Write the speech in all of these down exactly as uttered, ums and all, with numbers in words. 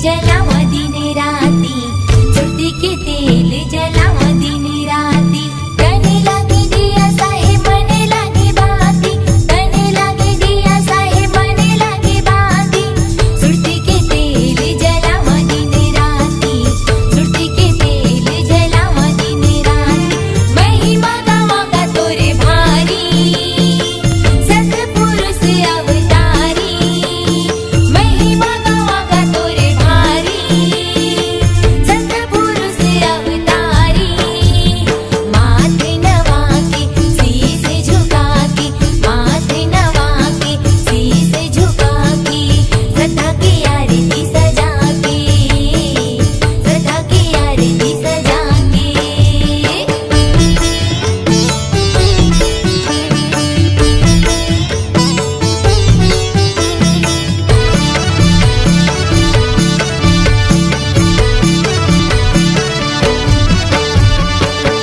जलावा दिन राती, सुरती के तेल जलावा दिन राती। तने लागे दिया साहेब, मने लागे बाती। तने लागे दिया साहेब, मने लागे बाती। सुरती के तेल जलावा दिन राती, सुरती के तेल जलावा दिन राती। महिमा गावा का तोरे भारी, सतपुरुष अवतारी। महिमा गावा का तोरे भारी, सतपुरुष अवतारी। माथे नवा के, शीश झुका के, माथे नवा के, शीश झुका के, श्रद्धा की आरती सजा के, श्रद्धा की आरती सजा के।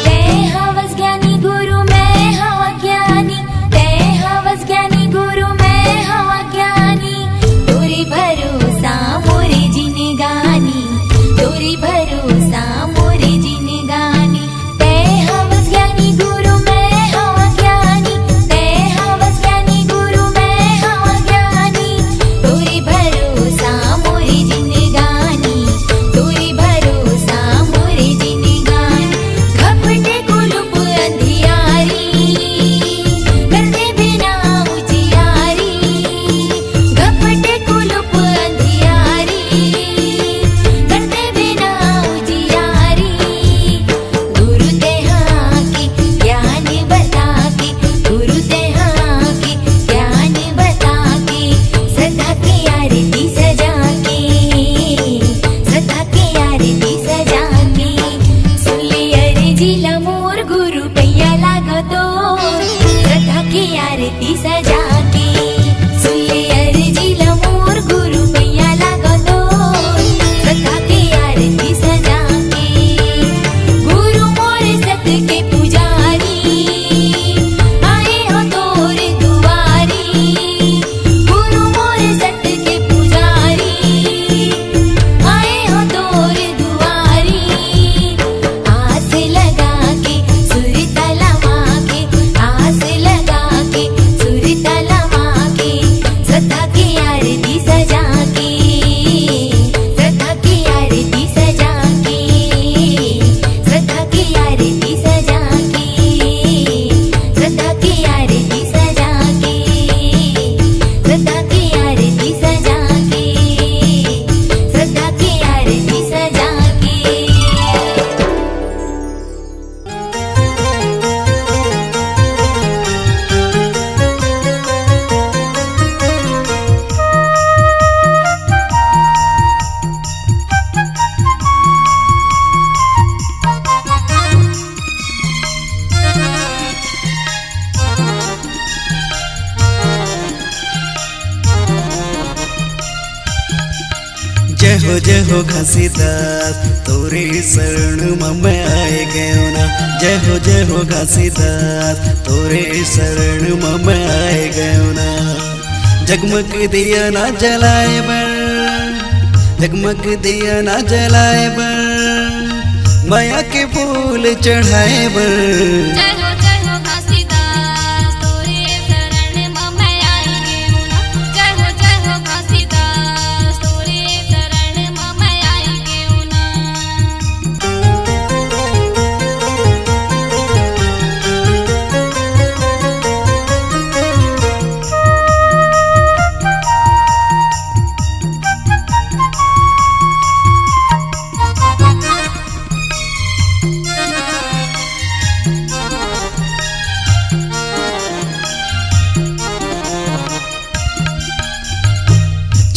तैं हवस ज्ञानी गुरु, मैं हवं ज्ञानी। तैं हवस ज्ञानी गुरु, मैं हवं ज्ञानी। तोरे भरोसा मोरे जिनगानी, तोरे भरोसा मोरे जिनगानी। तैं हवस ज्ञानी गुरु, मैं हवं ज्ञानी। तैं हवस ज्ञानी गुरु, मैं हवं ज्ञानी। तोरे भरोसा मोरे जिनगानी, तोरे भरोसा मोरे जिनगानी। घपटे कुलुप अंधियारी, कर दे बिना उजियारी। घपटे कुलुप अंधियारी, कर दे बिना उजियारी। गुरु तें हा आके ज्ञान बता के, गुरु तें हा आके ज्ञान बता के, श्रद्धा की आरती सजा के, श्रद्धा की आरती सजा के। सुन ले अर्जी ला मोर गुरु, पैया लागो तोर, श्रद्धा की आरती सजा के। सुन ले अर्जी ला मोर गुरु, पैया लागो तोर, श्रद्धा की आरती सजा के। गुरु मोर सत के पुजारी, आए हो तोर दुआरी। गुरु मोर सत के पुजारी, आए हो तोर दुआरी। आस लगा के सुरता ला माँ के, आस लगा के सुरता ला माँ के, श्रद्धा की आरती सजा के, श्रद्धा की आरती सजा के, श्रद्धा की आरती सजा के, श्रद्धा की आरती सजा के, श्रद्धा की आरती सजा के, श्रद्धा की आरती सजा के। जय हो जय हो घासीदास, तोरे शरण म मैं आए गयो ना। जय हो जय हो घासीदास, तोरे शरण म मैं आए गयो ना। जगमग दिया ना जलाए बर, जगमग दिया ना जलाए बर, मया के फूल चढ़ाए बर। जय हो जय हो घासीदास, तोरे शरण म मैं आई गेंव ना। जय हो जय हो घासीदास, तोरे शरण म मैं आई गेंव ना।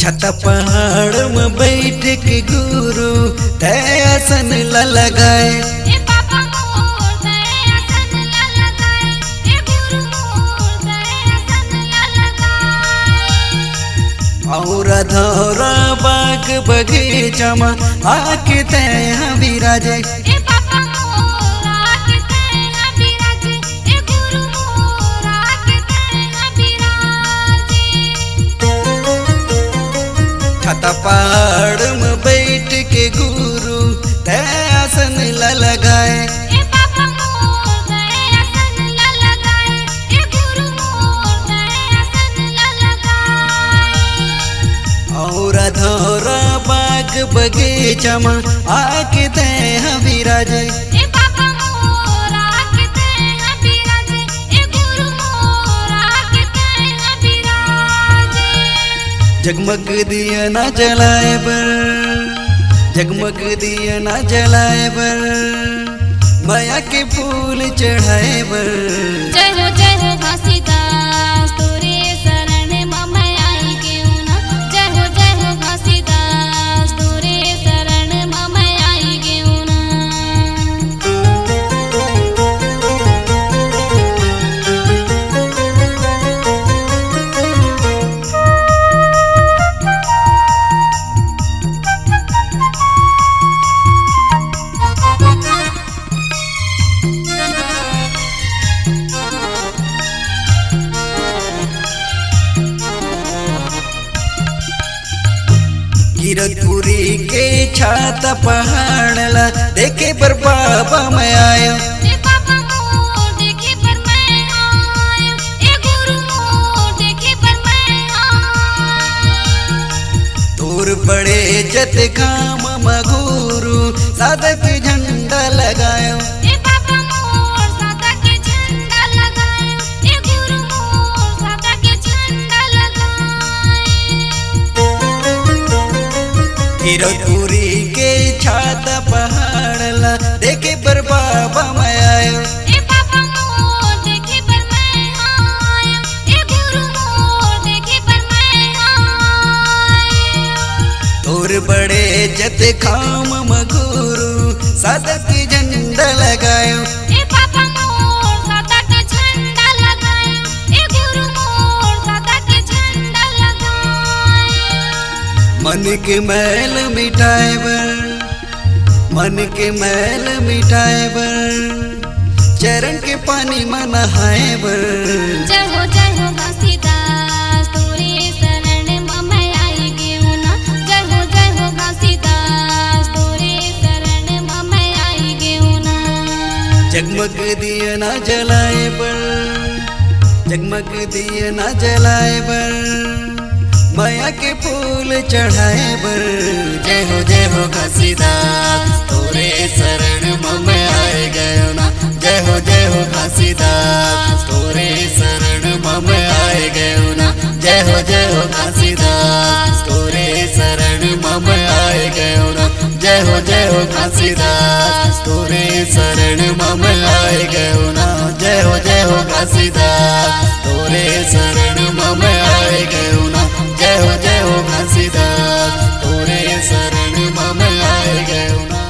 छत पहाड़ म बैठ के गुरु तैं आसन ला लगाए। ए बाबा मोर तैं आसन ला लगाए, ए गुरु मोर तैं आसन ला लगाए। अउ धौरा बाग बगीचा म आके तैं ह बिराजे। ए बाबा मोर आके तैं ह बिराजे, ए गुरु मोर आके तैं ह बिराजे। छत पहाड़ म बै चमा आके तैं ह विराजे। ए बाबा मोर आके तैं ह विराजे, ए गुरु मोर आके तैं ह विराजे। जगमग दिया ना जलाए बर, जगमग दिया ना जलाए बर, मया के फूल चढ़ाए बर। जय हो, जय हो घासीदास, तोरे शरण म मैं आई गेंव ना। जय हो, जय हो घासीदास, तोरे शरण म मैं आई गेंव ना। कीरतपुरी के छाता पहाड़ ला देखे बर बाबा मैं आयो। ए बाबा मोर देखे बर मैं आयो, ए गुरु मोर देखे बर मैं आयो। तोर बड़े जत घाम म गुरु सादा के झंडा लगायो। ए बाबा मोर सादा के झंडा लगायो, ए गुरु मोर सादा के झंडा लगायो। कीरतपुरी के छाता पहाड़ ला देखे बर बाबा मैं आयो। ए बाबा मोर देखे बर मैं आयो, ए गुरु मोर देखे बर मैं आयो। तोर बड़े जत घाम म गुरु सादा के झंडा लगायो। ए बाबा मोर सादा के झंडा लगायो, ए गुरु मोर सादा के झंडा लगायो। मन के मैल मिटाए बर, मन के मैल मिटाए बर, चरण के पानी म नहाए बर। जय हो, जय हो घासीदास, तोरे शरण म मैं आई गेंव ना। जय हो, जय हो घासीदास, तोरे शरण म मैं आई गेंव ना। जगमग दिया ना जलाए बर, जगमग दिया ना जलाए बर, मया के फूल चढ़ाए बर। जय हो, जय हो घासीदास, तोरे शरण म मैं आए गेंव ना। जय हो, जय हो घासीदास, तोरे शरण म मैं आए गेंव ना। जय हो, जय हो घासीदास, तोरे शरण म मैं आए गेंव ना। जय हो, जय हो घासीदास, तोरे शरण म मैं आए गेंव ना। जय हो, जय हो घासीदास, तोरे शरण म मैं आए गेंव ना। जय हो, जय हो घासीदास, तोरे शरण म मैं आए गेंव ना।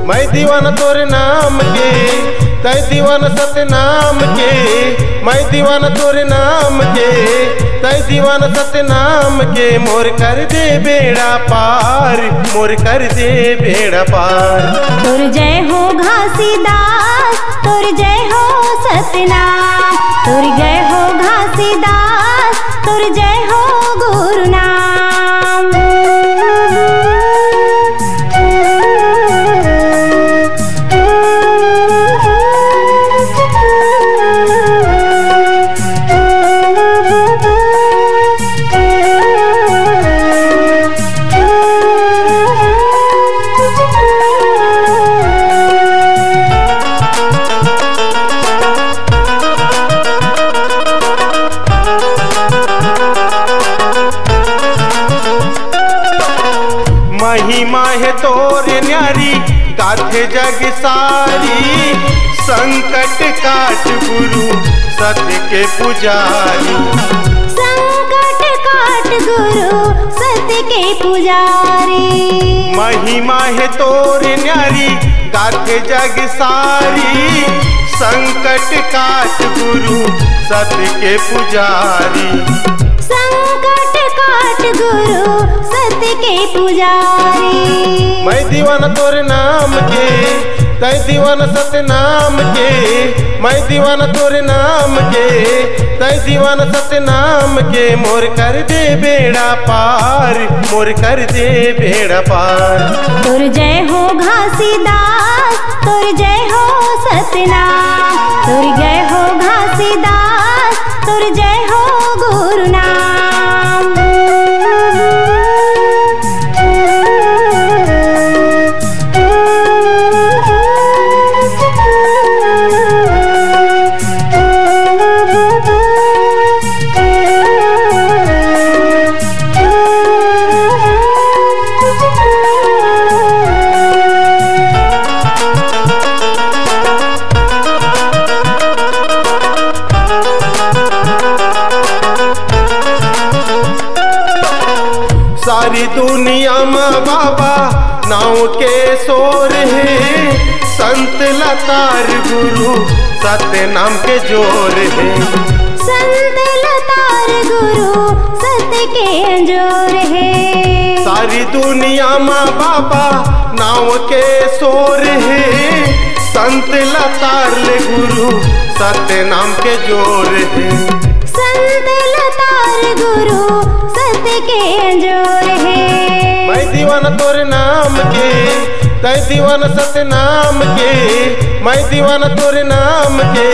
मैं दीवाना तोरे नाम के, तैं दीवाना सतनाम के। मैं दीवाना तोरे नाम के, तैं दीवाना सतनाम के। मोर कर दे बेड़ा पार, मोर कर दे बेड़ा पार। तोर जय हो घासीदास, तोर जय हो सतनाम, तोर जय हो घासीदास, तोर जय हो गुरु नाम। महिमा हे तोर न्यारी, गाथे जग सारी, संकट काट गुरु सत के पुजारी। संकट काट गुरु सत के पुजारी। महिमा हे तोर न्यारी, गाथे जग सारी, संकट काट गुरु सत के पुजारी। संकट काट गुरु सत के पुजारी। मैं दीवाना तोर नाम के, तै दीवाना सतनाम के, मैं दीवाना तोरे नाम के। तै दीवाना सतनाम के, मोर कर दे बेड़ा पार, मोर कर दे बेड़ा पार। तोर जय हो घासीदास, तोर जय हो सतनाम, तोर जय हो घासीदास, तोर जय हो गुरुनाम। सारी दुनिया मा बाबा नाव के शोर हे, संत लतार गुरु सत्य नाम के जोर हे। संत लतार गुरु सत्य के जोर हे। सारी दुनिया मा बाबा नाव के शोर हे, संत लतार ले गुरु सत्य नाम के जोर हे। संत लतार गुरु सत्य के जोर हे। मैं दीवाना तोरे नाम के, तै दीवाना सतनाम के। मैं दीवाना तोरे नाम के,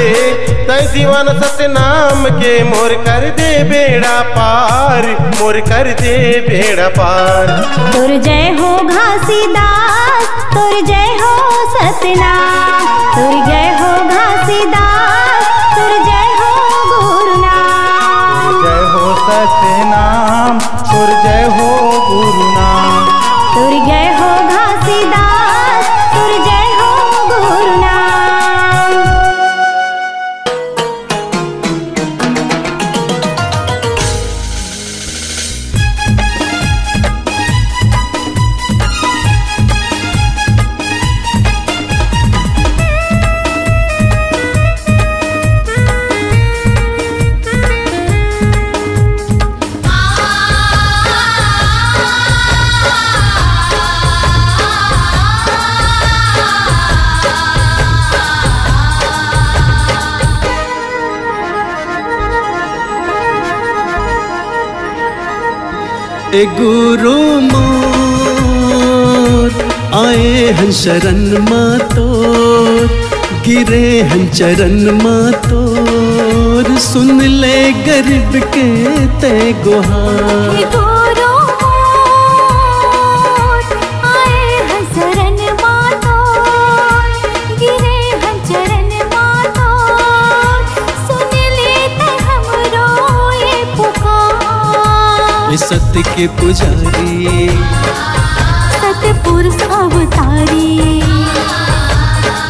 तै दीवाना सतनाम के। मोर कर दे बेड़ा पार, मोर कर दे बेड़ा पार। तोर जय हो घासीदास, तोर जय हो सतनाम, तोर जय हो घासीदास, तोर जय हो गुरुनाम। जय हो सतनाम, तोर जय हो गुरुनाम। तोर जय हो घासीदास, तोर जय हो गुरुनाम। ए गुरु मोर, आए हन शरण मा तोर, गिरे हन चरण मा तोर, सुन ले गरीब के तै गुहार। हे गुरु मोर, आए हन शरण मा तोर, गिरे हन चरण मा तोर, सुन ले तै हमरो ए पुकार। हे सत्य के पुजारी, सतपुरुष अवतारी।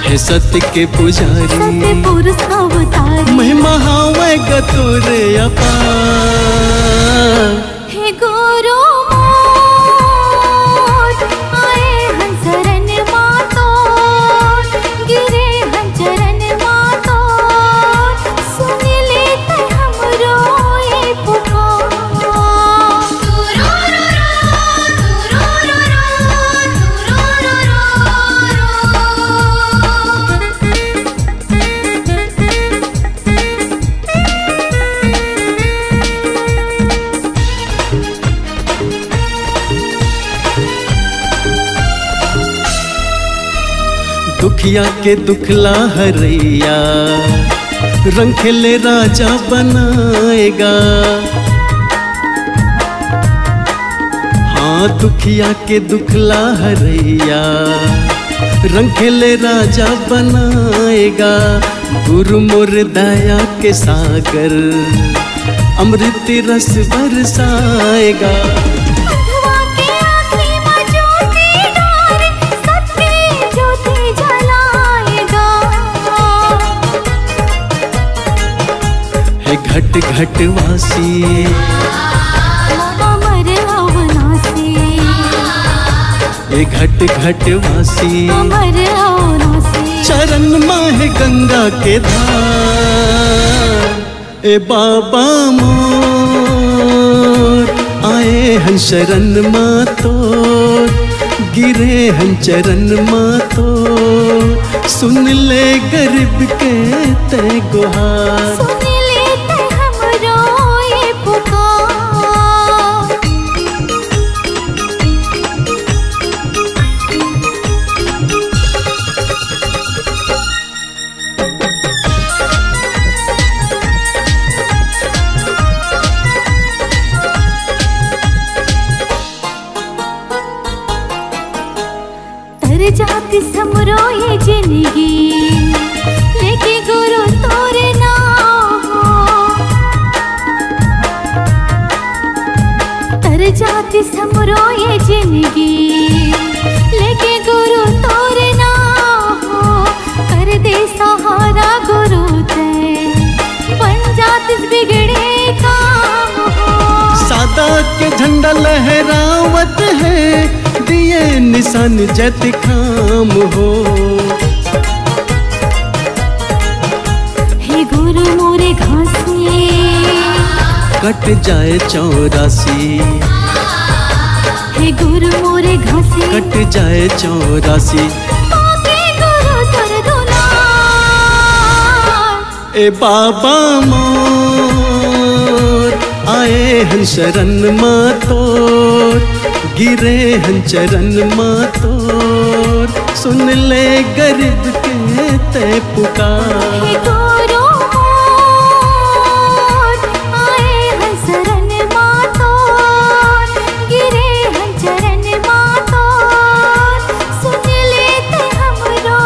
हे सत्य के पुजारी, सतपुरुष अवतारी। महिमा हावय ग तोरे अपार। हे गुरु मोर, आए हन शरण मा तोर, गिरे हन चरण मा तोर, सुन ले तै हमरो ए पुकार। दुखिया के दुखला हरैया, रंग खेले राजा बनाएगा। हाँ, दुखिया के दुखला हरैया, रंग खेले राजा बनाएगा। गुरु मोर दया के सागर, अमृत रस बरसाएगा। अंधवा के आँखी मा ज्योति डारे, सत्य ज्योति जलाएगा। हे घट घट वासी, अमर अविनाशी। हे घट घट वासी, अमर अविनाशी। चरण मा हे गंगा के धार। ए बाबा मोर, आए हन शरण मा तोर, गिरे हन चरण मा तोर, सुन ले गरीब के तैं गुहार। सुन ले तैं हमरो ये पुकार। तर जातिस हमरो ये जिनगी, लेके गुरु तोर नाम हो। तर जातिस हमरो ये जिनगी, लेके गुरु तोर नाम हो। कर दे सहारा गुरु तैं, बन जातिस बिगड़े काम हो। सादा के झंडा लहरावत हे, दिए निसान जैतखाम हो। हे गुरु मोरे घासी, कट जाए चौरासी। हे गुरु मोरे घासी, कट जाए चौरासी। पाके गुरु तोर दुलार। ए बाबा मोर, आए हन शरण मा तोर, गिरे हन चरण मा तोर। सुन ले गरीब के तैं पुकार। हे गुरु मोर, आए हन शरण मा तोर, गिरे हन चरण मा तोर। सुन ले तैं हमरो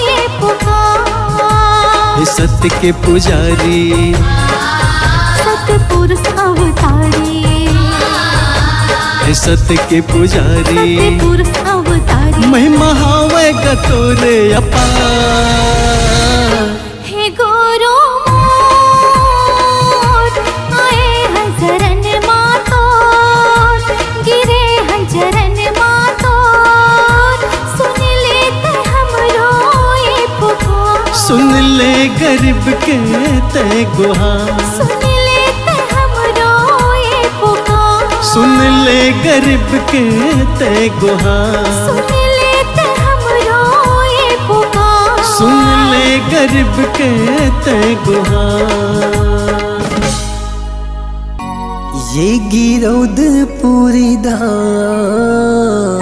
ये पुकार। हे सत्य के पुजारी, सतपुरुष अवतारी। हे सत्य के पुजारी, सतपुरुष अवतारी। महिमा हावय ग तोरे अपार। हे गुरु मोर, आए हन शरण मा तोर, गिरे हन चरण मा तोर। सुन ले तैं हमरो ये पुकार। सुन ले गरीब के तैं गुहार। सुन ले तैं हमरो ये पुकार। सुन ले गरीब के तैं गुहार। सुन ले तैं हमरो ये पुकार। सुन ले गरीब के तैं गुहार। ये गिरौदपुरी धाम,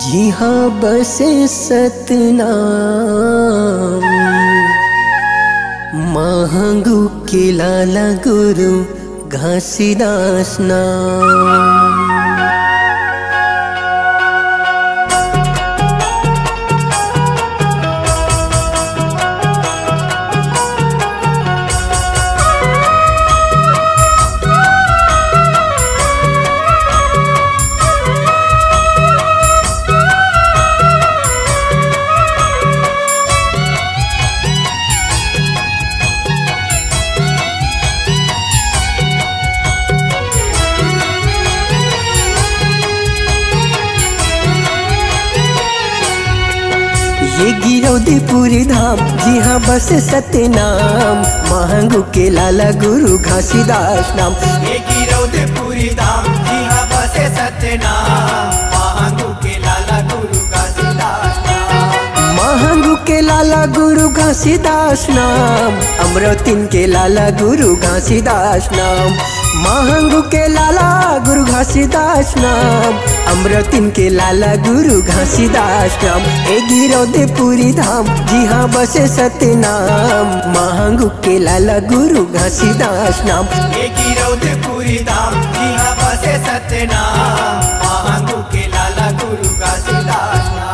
जिहाँ बसे सतनाम, महांगू के लाला गुरु घासीदास नाम। ये गिरौदपुरी धाम, जिहाँ बसे सतनाम, महांगू के लाला गुरु घासीदास नाम। ये गिरौदपुरी धाम, जिहाँ बसे सतनाम, महांगू के लाला गुरु घासीदास नाम। महांगू के लाला गुरु घासीदास नाम, अमरौतिन के लाला गुरु घासीदास नाम। महांगू के लाला गुरु घासीदास नाम, अमरौतिन के लाला गुरु घासीदास नाम। ए गिरौदपुरी धाम, जिहाँ बसे सतनाम, महांगू के लाला गुरु घासीदास नाम। ए गिरौदपुरी धाम, जिहाँ बसे सतनाम, महांगू के लाला गुरु घासीदास नाम।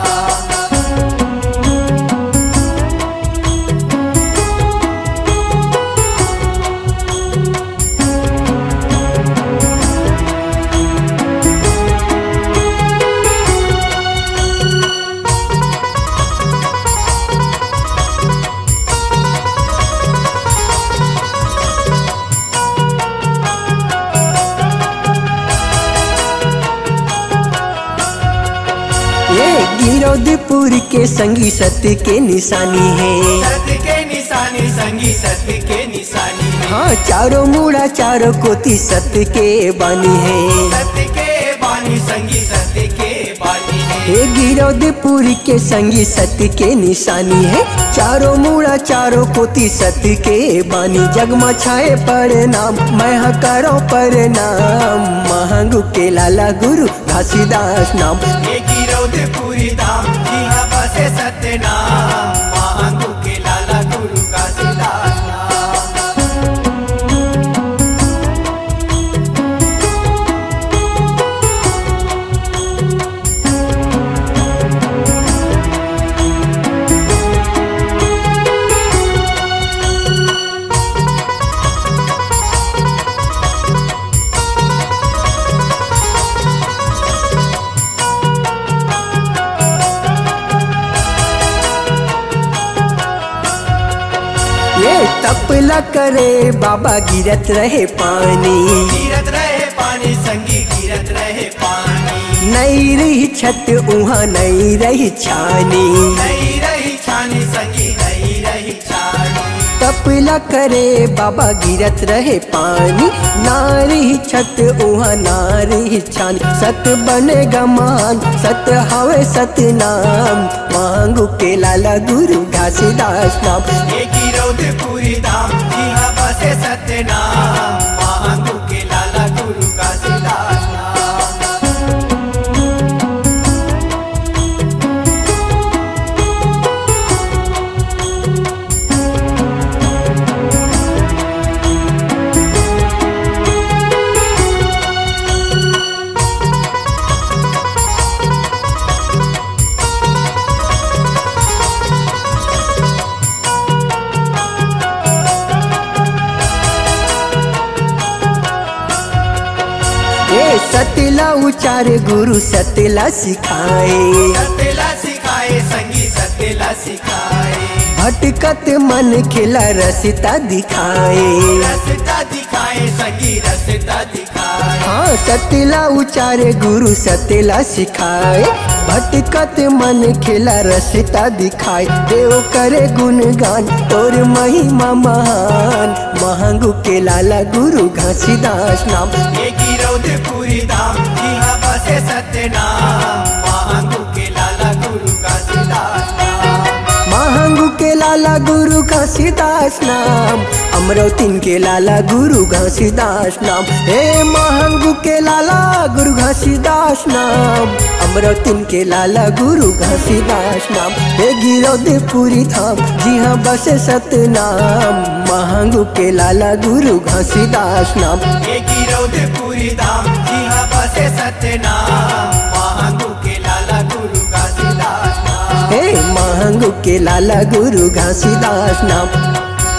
ये गिरौदपुर के संगी सत्य के निशानी हे। सत्य के निशानी, संगी सत्य के निशानी हे। हाँ, चारों मुड़ा चारों कोती सत्य के बानी हे। सत्य के बानी, संगी सत्य के बानी हे। हे गिरौदपुरी के संगी सत्य के निशानी हे, चारों मुड़ा चारों कोती सत्य के बानी। जग म छाए प्रणाम, मैं ह करो प्रणाम, महंगू के लाला गुरु घासीदास नाम। हे गिरौदपुरी धाम, जिहाँ बसे सत्य नाम, महंगू के लाला गुरु घासीदास नाम। ये तपला करे बाबा गिरत रहे पानी, गिरत रहे पानी संगी, गिरत रहे पानी। नई रही छत उहाँ नई रही छानी, नई रही छानी संगी, नई रही छानी। तपला करे बाबा गिरत रहे पानी, ना रही छत उहाँ ना रही छानी। सत बने गमान, सत हवे सतनाम, महंगू के लाला गुरु घासीदास नाम। ये गिरौदपुरी धाम, जिहाँ बसे सत्य नाम, महंगू के लाला गुरु घासीदास नाम। ए सतला उचारे गुरु सतला सिखाए, सतला सिखाए संगी सतला सिखाए। भटकत मन खेला रस्ता दिखाए, रस्ता दिखाए संगी रस्ता दिखाए। हाँ सतला उचारे गुरु सतला सिखाए, भटकत मन खेला रस्ता दिखाए। देव करे गुणगान तोर महिमा महान, महंगू के लाला गुरु घासीदास नाम। ये गिरौदपुरी धाम, जिहाँ बसे सत्य नाम, महंगू के लाला गुरु घासीदास नाम। महंगू के लाला गुरु घासीदास नाम, अमरौतिन के लाला गुरु घासीदास नाम। हे महंगू के लाला गुरु घासीदास नाम, अमरौतिन के लाला गुरु घासीदास नाम। हे गिरौदपुरी धाम, जिहाँ बसे सतनाम, महंगू के लाला गुरु घासीदास नाम। ये गिरौदपुरी धाम, जिहाँ बसे सतनाम, महंगू के लाला गुरु घासीदास नाम। हे महंगू के लाला गुरु घासीदास नाम।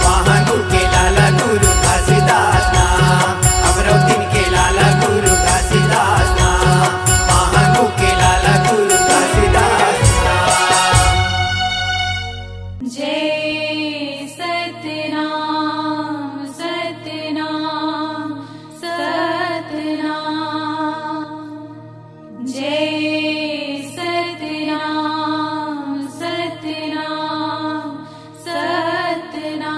महंगू के लाला गुरु घासीदास नाम, अमरौतिन के लाला गुरु घासीदास नाम, महंगू के लाला गुरु घासीदास नाम। जय सतनाम, सतनाम, सतनाम। जय सतनाम, सतनाम, सतनाम।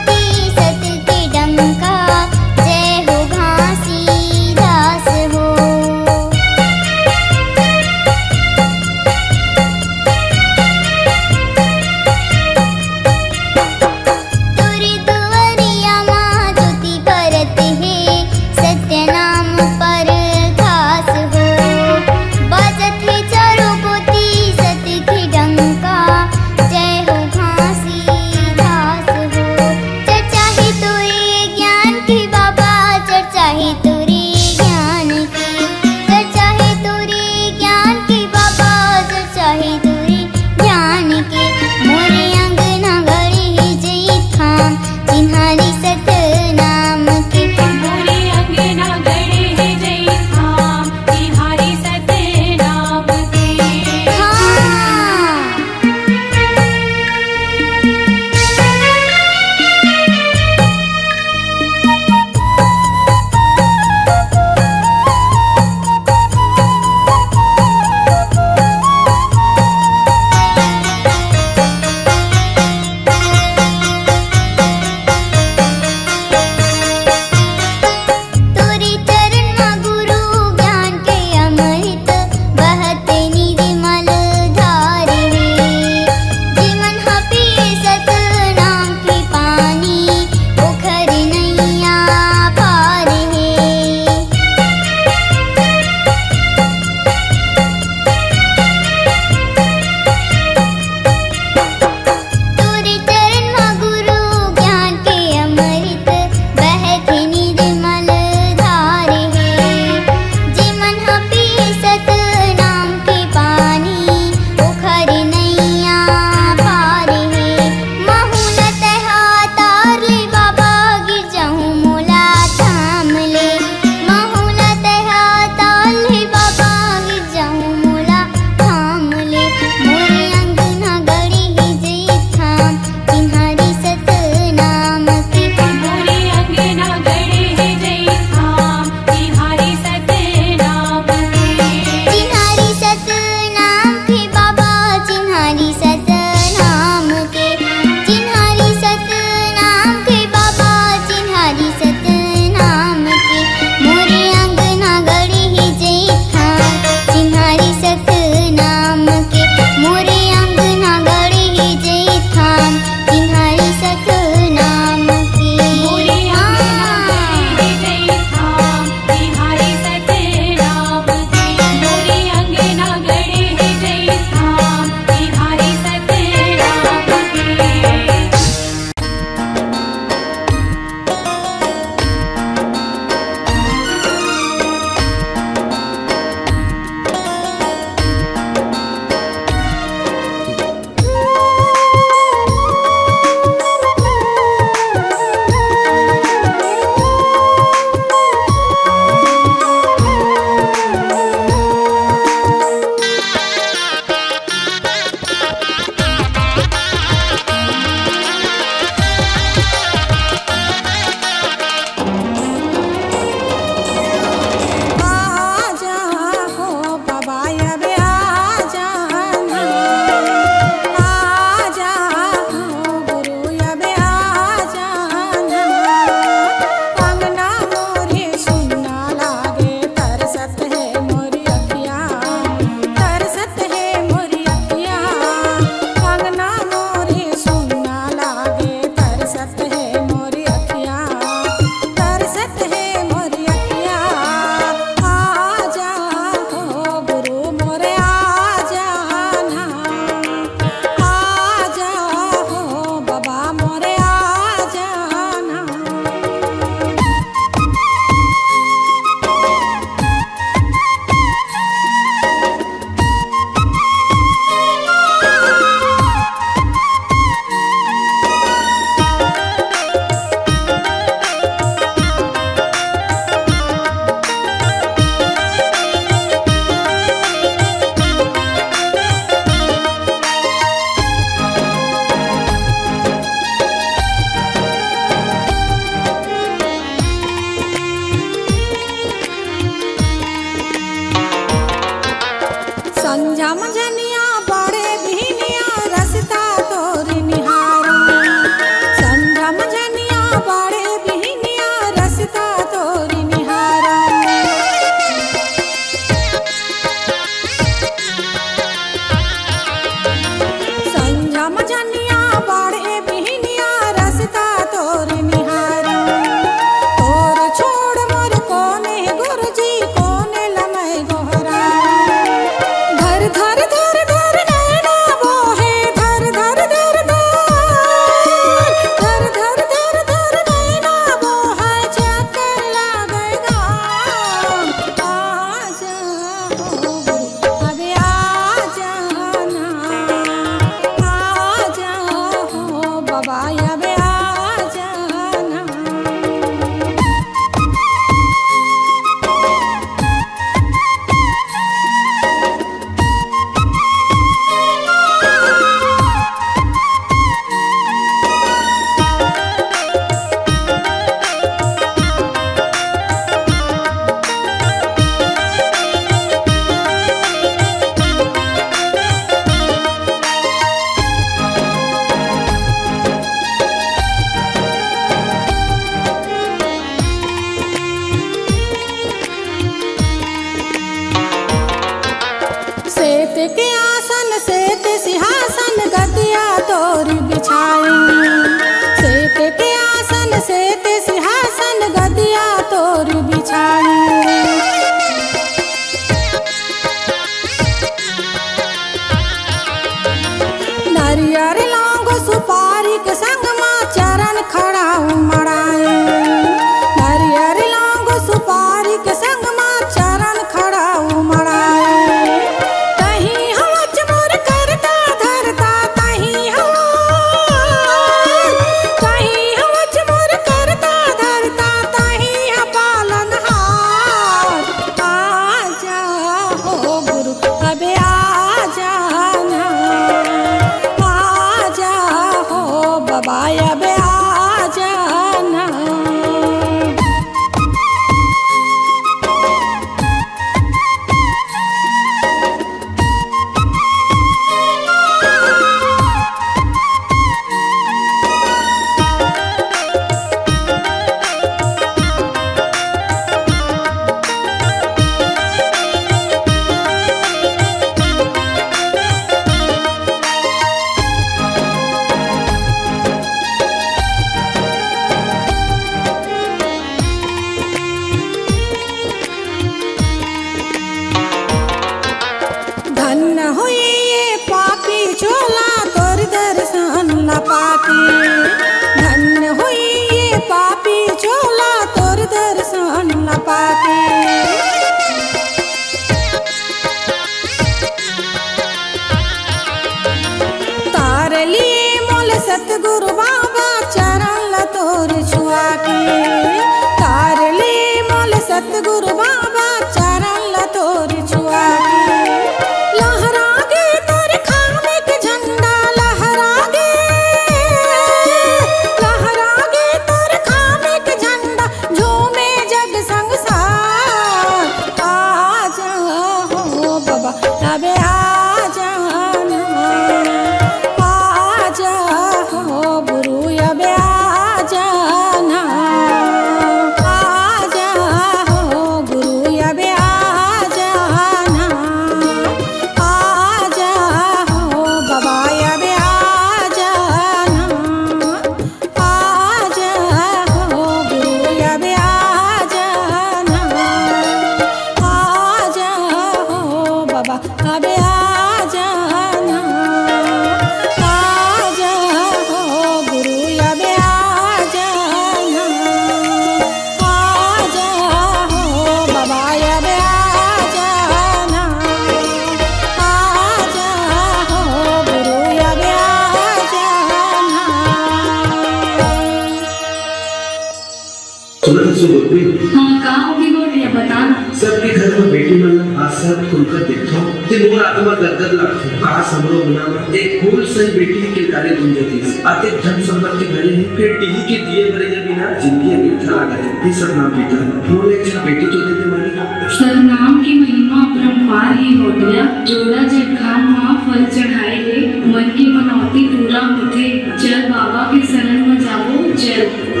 हाँ, का होगे गोरिया, बता ना। सबके घर में बेटी मन ला आज सब खुलकर देखथों, ते मोर आत्मा गदगद लागथे। काश हमरो अंगना में एक फूल सही बेटी के गाड़ी गुंजतिस। अतेक धन संपत्ति भरे हे, फेर टीवी के दिए बरे बिना जिंदगी व्यर्थ लागत हे। हे सतनाम पिता, मोला एक झन बेटी तो दे दे मालिक। सतनाम के महिमा अपरंपार हे गोरिया, जोड़ा जेठखाम म फल चढ़ाए ले मन के मनौती पूरा होथे। चल बाबा के शरण म जाबो, चल।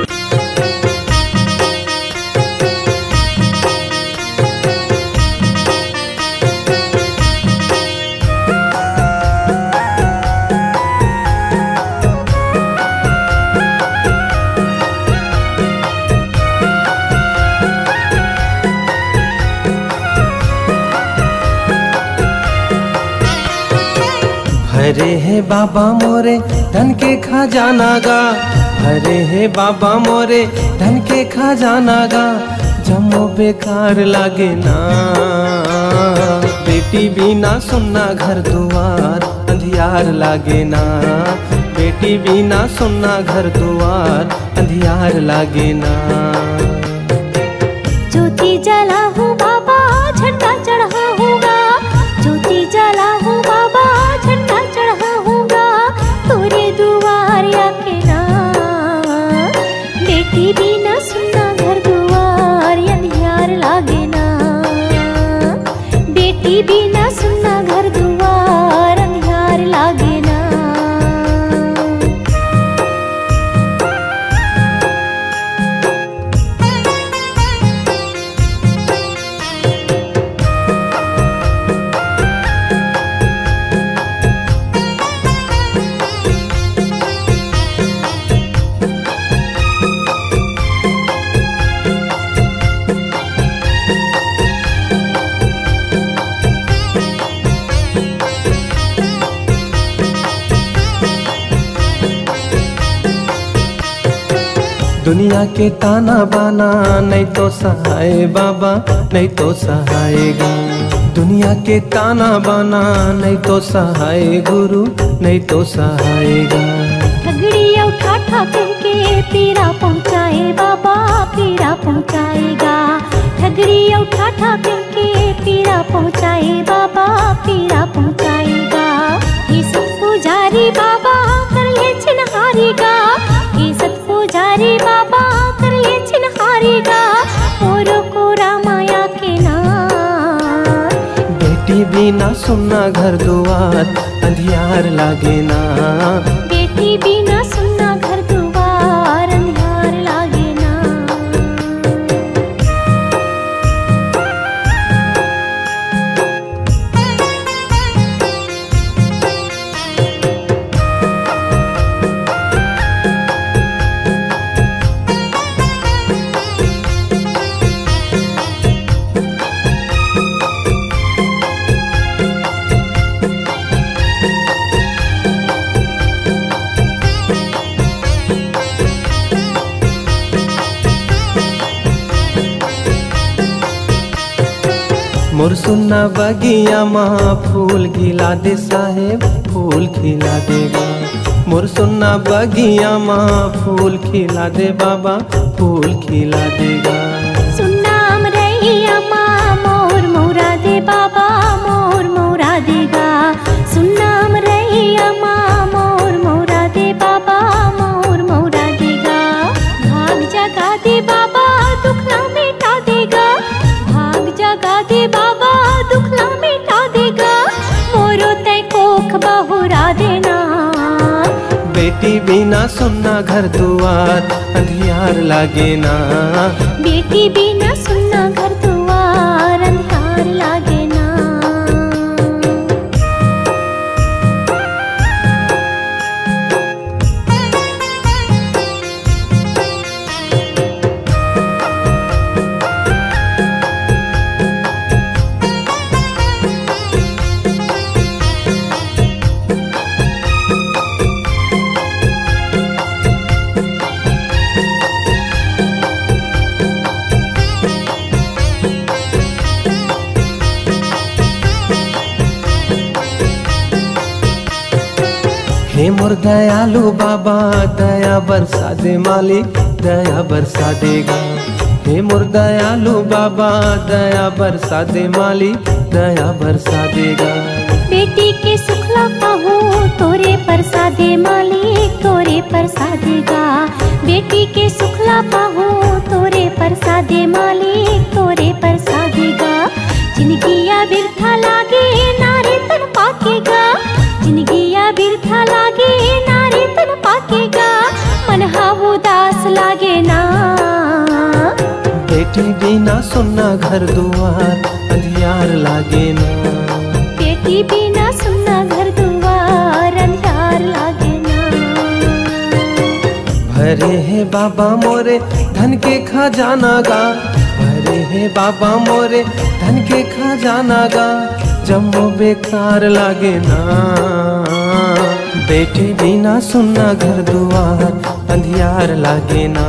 भरे हे बाबा मोरे धन के खजाना गा, भरे हे बाबा मोरे धन के खजाना गा, जम्मो बेकार लागे ना। बेटी बिना सुन्ना घर दुआर अंधियार लागे ना, बेटी बिना सुन्ना घर दुआर अंधियार लागे ना। ज्योति जलाहूँ बाबा, झंडा चढ़ाहूँ गा, ज्योति जलाहूँ बाबा, झंडा चढ़ाहूँ गा, तोरे दुआर आके ना। बेटी बिना सुन्ना घर दुआर अंधियार लागे ना, बेटी बिना सुन्ना घर दुआर अंधियार लागे ना। दुनिया के ताना बाना नहीं तो सहाय बाबा, नहीं तो सहाय गा। दुनिया के ताना बाना नहीं तो सहाय गुरु, नहीं तो सहाय गा। ठगड़ी अउ ठाठा कह के पीरा पहुँचाए बाबा, पीरा पहुँचाए गा। ठगड़ी अउ ठाठा कह के पीरा पहुँचाए बाबा, पीरा पहुँचाए गा। हे सत पुजारी बाबा कर ले चिन्हारी गा, हे सत पुजारी बाबा कर ले चिन्हारी गा, मोरो कोरा माया के ना। बेटी बिना सुन्ना घर दुआर अंधियार लागे ना। बेटी बिना सुन्ना घर दुआर अंधियार लागे ना। मोर सुन्ना बगिया मा फूल खिला दे साहेब, फूल खिला दे गा। मोर सुन्ना बगिया मा फूल खिला दे बाबा, फूल खिला दे गा। सुन्ना अमरैया मा मोर मौरा दे बाबा, मोर मौरा दे गा। सुन्ना अमरैया मा मोर मौरा दे बाबा, मोर मौरा दे गा। भाग जगा दे बाबा, दुख ला मिटा दे गा। भाग जगा दे बाबा, दुख ला मिटा दे गा। मोरो तै कोख बहुरा दे ना। बेटी बिना सुन्ना घर दुआर अंधियार लागे ना। बेटी बिना सुन्ना घर दुआर अंधियार लागे ना। हे मोर दयालु बाबा, दया बरसा दे मालिक, दया बरसा दे गा। हे मोर दयालु बाबा, दया बरसा दे मालिक, दया बरसा दे गा। बेटी के सुखला पाहूँ तोरे परसादे मालिक, तोरे परसादे गा। बेटी के सुखला पाहूँ तोरे परसादे मालिक, तोरे परसादे गा। जिनगिया बिरथा लागे ना रे तन पाके गा। जिनगिया बिरथा लागे ना रे तन पाके गा। मन हा उदास लागे ना। बेटी बिना सुन्ना घर दुआर अंधियार लागे ना। बेटी बिना सुन्ना घर दुआर अंधियार लागे ना। भरे हे बाबा मोरे धन के खजाना गा। भरे हे बाबा मोरे धन के खजाना गा। जम्मो बेकार लागे ना। बेटी बिना सुन्ना घर दुआर अंधियार लागे ना।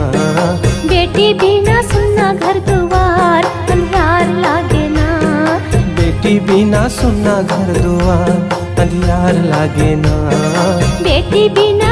बेटी बिना सुन्ना घर दुआर अंधियार लागे ना। बेटी बिना सुन्ना घर दुआर अंधियार लागे ना। बेटी बिना